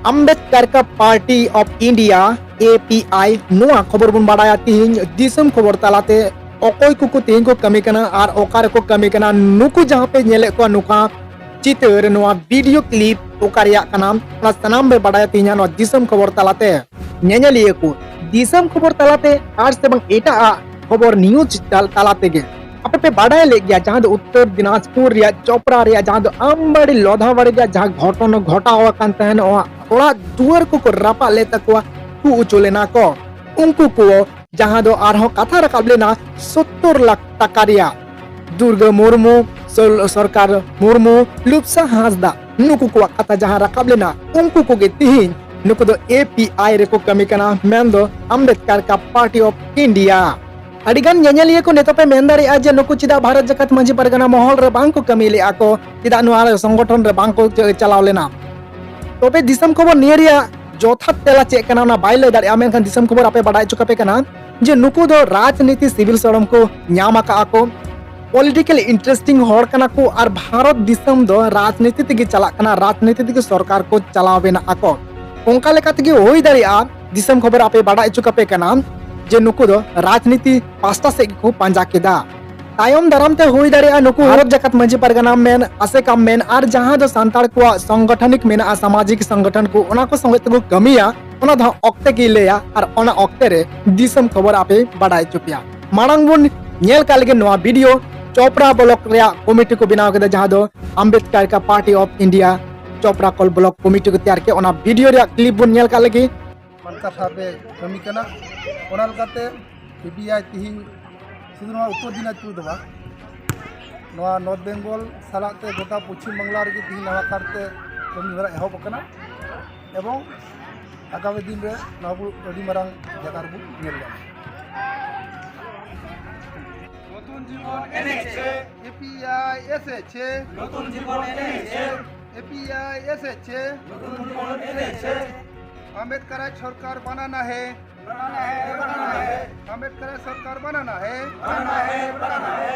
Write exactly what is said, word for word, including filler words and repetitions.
ᱟᱢᱵᱮᱫᱠᱟᱨ ᱠᱟ party of India, A P I, ᱱᱚᱣᱟ ᱠᱷᱚᱵᱚᱨ ᱵᱚᱱ ᱵᱟᱲᱟᱭᱟ ᱛᱤᱦᱤᱧ ᱫᱤᱥᱚᱢ ᱠᱷᱚᱵᱚᱨ ᱛᱟᱞᱟᱛᱮ᱾ ᱚᱠᱚᱭ ᱠᱚᱠᱚ ᱛᱤᱦᱤᱧ ᱠᱚ ᱠᱟᱹᱢᱤ ᱠᱟᱱᱟ ᱟᱨ ᱚᱠᱟ ᱨᱮᱠᱚ ᱠᱟᱹᱢᱤ ᱠᱟᱱᱟ, ᱱᱩᱠᱩ ᱡᱟᱦᱟᱸ ᱯᱮ ᱧᱮᱞᱮᱫ ᱠᱚᱣᱟ ᱱᱚᱝᱠᱟ ᱪᱤᱛᱟᱹᱨ, ᱱᱚᱣᱟ ᱵᱷᱤᱰᱤᱭᱳ ᱠᱞᱤᱯ ᱚᱠᱟ ᱨᱮᱭᱟᱜ ᱠᱟᱱᱟ, ᱚᱱᱟ ᱥᱟᱱᱟᱢ ᱯᱮ ᱵᱟᱰᱟᱭᱟ ᱛᱤᱦᱤᱧ ᱱᱚᱣᱟ ᱫᱤᱥᱚᱢ ᱠᱷᱚᱵᱚᱨ ᱛᱟᱞᱟᱛᱮ᱾ ᱧᱮᱧᱮᱞᱤᱭᱟᱹ ᱠᱚ, ᱫᱤᱥᱚᱢ ᱠᱷᱚᱵᱚᱨ ᱛᱟᱞᱟᱛᱮ ᱟᱨ ᱥᱮ ᱵᱟᱝ ᱮᱴᱟᱜ ᱟᱜ ᱠᱷᱚᱵᱚᱨ ᱱᱤᱭᱩᱡᱽ ᱛᱟᱞ-, ᱛᱟᱞᱟ ᱛᱮᱜᱮ ᱟᱯᱮ ᱯᱮ ᱵᱟᱰᱟᱭ ᱞᱮᱫ ᱜᱮᱭᱟ, ᱡᱟᱦᱟᱸ ᱫᱚ ᱩᱛᱛᱚᱨ ᱫᱤᱱᱟᱡᱽᱯᱩᱨ ᱨᱮᱭᱟᱜ ᱪᱚᱯᱨᱟ ᱨᱮᱭᱟᱜ ᱡᱟᱦᱟᱸ ᱫᱚ ᱟᱢᱵᱟᱲᱤ ᱞᱚᱫᱷᱟᱵᱟᱲᱤ ᱨᱮᱭᱟᱜ ᱡᱟᱦᱟᱸ ᱜᱷᱚᱴᱚᱱᱟ ᱜᱷᱚᱴᱟᱣ ᱟᱠᱟᱱ ᱛᱟᱦᱮᱱ, ᱚᱲᱟᱜ ᱫᱩᱣᱟᱹᱨ ᱠᱚᱠᱚ ᱨᱟᱯᱟᱜ ᱞᱮᱫ ᱛᱟᱠᱚᱣᱟ, ᱠᱷᱩ ᱦᱚᱪᱚ ᱞᱮᱱᱟ ᱠᱚ᱾ ᱩᱱᱠᱩ ᱠᱚ, ᱡᱟᱦᱟᱸ ᱫᱚ ᱟᱨᱦᱚᱸ ᱠᱟᱛᱷᱟ ᱨᱟᱠᱟᱵ ᱞᱮᱱᱟ ᱥᱚᱛᱛᱚᱨ ᱞᱟᱠᱷ ᱴᱟᱠᱟ ᱨᱮᱭᱟᱜ, ᱫᱩᱨᱜᱟᱹ ᱢᱩᱨᱢᱩ, ᱥᱚᱨ-, ᱥᱚᱨᱠᱟᱨ ᱢᱩᱨᱢᱩ, ᱞᱩᱯᱥᱟ ᱦᱟᱸᱥᱫᱟ, ᱱᱩᱠᱩ ᱠᱚᱣᱟᱜ ᱠᱟᱛᱷᱟ ᱡᱟᱦᱟᱸ ᱨᱟᱠᱟᱵ ᱞᱮᱱᱟ, ᱩᱱᱠᱩ ᱠᱚᱜᱮ ᱛᱤᱦᱤᱧ ᱱᱩᱠᱩ ᱫᱚ ᱮ ᱯᱤ ᱟᱭ ᱨᱮᱠᱚ ᱠᱟᱹᱢᱤ ᱠᱟᱱᱟ, ᱢᱮᱱᱫᱚ ᱟᱢᱵᱮᱫᱠᱟᱨ ᱠᱟ ᱯᱟᱨᱴᱤ ᱚᱯᱷ ᱤᱱᱰᱤᱭᱟ᱾ ᱟᱹᱰᱤᱜᱟᱱ ᱧᱮᱧᱮᱞᱤᱭᱟᱹ ᱠᱚ ᱱᱤᱛᱚᱜ ᱯᱮ ᱢᱮᱱ ᱫᱟᱲᱮᱭᱟᱜᱼᱟ ᱡᱮ ᱱᱩᱠᱩ ᱪᱮᱫᱟᱜ ᱵᱷᱟᱨᱚᱛ ᱡᱟᱠᱟᱛ ᱢᱟᱹᱡᱷᱤ ᱯᱟᱨᱜᱟᱱᱟ ᱢᱚᱦᱚᱞ ᱨᱮ ᱵᱟᱝ ᱠᱚ ᱠᱟᱹᱢᱤ ᱞᱮᱫᱼᱟ ᱠᱚ, ᱪᱮᱫᱟᱜ ᱱᱚᱣᱟ ᱥᱚᱝᱜᱚᱴᱷᱚᱱ ᱨᱮ ᱵᱟᱝ ᱠᱚ ᱪ-, ᱪᱟᱞᱟᱣ ᱞᱮᱱᱟ? ᱛᱚᱵᱮ ᱫᱤᱥᱚᱢ ᱠᱷᱚᱵᱚᱨ ᱱᱤᱭᱟᱹ ᱨᱮᱭᱟᱜ ᱡᱚᱛᱷᱟᱛ ᱛᱮᱞᱟ ᱪᱮᱫ ᱠᱟᱱᱟ ᱚᱱᱟ ᱵᱟᱭ ᱞᱟᱹᱭ ᱫᱟᱲᱮᱭᱟᱜᱼᱟ, ᱢᱮᱱᱠᱷᱟᱱ ᱫᱤᱥᱚᱢ ᱠᱷᱚᱵᱚᱨ ᱟᱯᱮ ᱵᱟᱰᱟᱭ ᱦᱚᱪᱚ ᱠᱟᱯᱮ ᱠᱟᱱᱟ ᱡᱮ ᱱᱩᱠᱩ ᱫᱚ ᱨᱟᱡᱽᱱᱤᱛᱤ ᱥᱤᱵᱤᱞ ᱥᱚᱲᱚᱢ ᱠᱚ ᱧᱟᱢ ᱟᱠᱟᱫᱼᱟ ᱠᱚ, ᱯᱚᱞᱤᱴᱤᱠᱟᱞ ᱤᱱᱴᱟᱨᱮᱥᱴᱤᱝ ᱦᱚᱲ ᱠᱟᱱᱟ ᱠᱚ ᱟᱨ ᱵᱷᱟᱨᱚᱛ ᱫᱤᱥᱚᱢ ᱫᱚ ᱨᱟᱡᱽᱱᱤᱛᱤ ᱛᱮᱜᱮ ᱪᱟᱞᱟᱜ ᱠᱟᱱᱟ, ᱨᱟᱡᱽᱱᱤᱛᱤ ᱛᱮᱜᱮ ᱥᱚᱨᱠᱟᱨ ᱠᱚ ᱪᱟᱞᱟᱣ ᱢᱮᱱᱟᱜ ᱟᱠᱚ᱾ ᱚᱱᱠᱟ ᱞᱮᱠᱟ ᱛᱮᱜᱮ ᱦᱩᱭ ᱫᱟᱲᱮᱭᱟᱜᱼᱟ, ᱫᱤᱥᱚᱢ ᱠᱷᱚᱵᱚᱨ ᱟᱯᱮ ᱵᱟᱰᱟᱭ ᱦᱚᱪᱚ ᱠᱟᱯᱮ ᱠᱟᱱᱟ ᱡᱮ ᱱᱩᱠᱩ ᱫᱚ ᱨᱟᱡᱽᱱᱤᱛᱤ ᱯᱟᱥᱴᱟ ᱥᱮᱫ ᱜᱮᱠᱚ ᱯᱟᱸᱡᱟ ᱠᱮᱫᱟ᱾ ᱛᱟᱭᱚᱢ ᱫᱟᱨᱟᱢ ᱛᱮ ᱦᱩᱭ ᱫᱟᱲᱮᱭᱟᱜᱼᱟ ᱱᱩᱠᱩ ᱵᱷᱟᱨᱚᱛ ᱡᱟᱠᱟᱛ ᱢᱟᱹᱡᱷᱤ ᱯᱟᱨᱜᱟᱱᱟ ᱢᱮᱱ, ᱟᱥᱮᱠᱟ ᱢᱮᱱ ᱟᱨ ᱡᱟᱦᱟᱸ ᱫᱚ ᱥᱟᱱᱛᱟᱲ ᱠᱚᱣᱟᱜ ᱥᱚᱝᱜᱚᱴᱷᱚᱱᱤᱠ ᱢᱮᱱᱟᱜᱼᱟ, ᱥᱟᱢᱟᱡᱤᱠ ᱥᱚᱝᱜᱚᱴᱷᱚᱱ ᱠᱚ, ᱚᱱᱟ ᱠᱚ ᱥᱚᱸᱜᱮ ᱛᱮᱠᱚ ᱠᱟᱹᱢᱤᱭᱟ, ᱚᱱᱟ ᱫᱚ ᱦᱟᱸᱜ ᱚᱠᱛᱮ ᱜᱮᱭ ᱞᱟᱹᱭᱟ ᱟᱨ ᱚᱱᱟ ᱚᱠᱛᱮ ᱨᱮ ᱫᱤᱥᱚᱢ ᱠᱷᱚᱵᱚᱨ ᱟᱯᱮ ᱵᱟᱰᱟᱭ ᱦᱚᱪᱚ ᱯᱮᱭᱟ᱾ ᱢᱟᱲᱟᱝ ᱵᱚᱱ ᱧᱮᱞ ᱠᱟᱜ ᱞᱮᱜᱮ ᱱᱚᱣᱟ ᱵᱷᱤᱰᱤᱭᱳ, ᱪᱚᱯᱨᱟ ᱵᱞᱚᱠ ᱨᱮᱭᱟᱜ ᱠᱚᱢᱤᱴᱤ ᱠᱚ ᱵᱮᱱᱟᱣ ᱠᱮᱫᱟ, ᱡᱟᱦᱟᱸ ᱫᱚ ᱟᱢᱵᱮᱫᱠᱟᱨ ᱠᱟ ᱯᱟᱨᱴᱤ ᱚᱯᱷ ᱤᱱᱰᱤᱭᱟ ᱪᱚᱯᱨᱟ ᱠᱚᱞ ᱵᱞᱚᱠ ᱠᱚᱢᱤᱴᱤ ᱠᱚ ᱛᱮᱭᱟᱨ ᱠᱮᱫ, ᱚᱱᱟ ᱵᱷᱤᱰᱤᱭᱳ ᱨᱮᱭᱟᱜ ᱠᱞᱤᱯ ᱵᱚᱱ ᱧᱮᱞ ᱠᱟᱜ ᱞᱮᱜᱮ᱾ ᱢᱟᱱᱠᱟ ᱥᱟᱦᱟᱵ ᱮ ᱠᱟᱹᱢᱤ ᱠᱟᱱᱟ᱾ ᱚᱱᱟ ᱞᱮᱠᱟᱛᱮ ᱥᱤ ᱵᱤ ᱟᱭ ᱛᱤᱦᱤᱧ ᱥᱩᱫᱷᱩ ᱱᱚᱣᱟ ᱩᱛᱛᱚᱨ ᱫᱤᱱᱟᱡᱽᱯᱩᱨ ᱫᱚ ᱵᱟᱝ, ᱱᱚᱣᱟ ᱱᱚᱨᱛᱷ ᱵᱮᱝᱜᱚᱞ ᱥᱟᱞᱟᱜ ᱛᱮ ᱜᱚᱴᱟ ᱯᱚᱪᱷᱤᱢ ᱵᱟᱝᱞᱟ ᱨᱮᱜᱮ ᱛᱤᱦᱤᱧ ᱱᱟᱣᱟ ᱠᱟᱨᱛᱮ ᱠᱟᱹᱢᱤ ᱦᱚᱨᱟ ᱮᱦᱚᱵ ᱟᱠᱟᱱᱟ ᱮᱵᱚᱝ ᱟᱜᱟᱢᱤ ᱫᱤᱱ ᱨᱮ ᱱᱚᱣᱟ ᱵᱚ ᱟᱹᱰᱤ ᱢᱟᱨᱟᱝ ᱡᱟᱭᱜᱟ ᱨᱮᱵᱚ ᱧᱮᱞ ᱧᱟᱢᱟ᱾ নতুন জীবন এনেছে। এ পি আই এসেছে। নতুন জীবন এনেছে। এ পি আই এসেছে। নতুন জীবন এনেছে। আম্বেদকর সরকার বানানা হে। বানানা হে, বানানা হে। আম্বেদকর সরকার বানানা হে। বানানা হে, বানানা হে।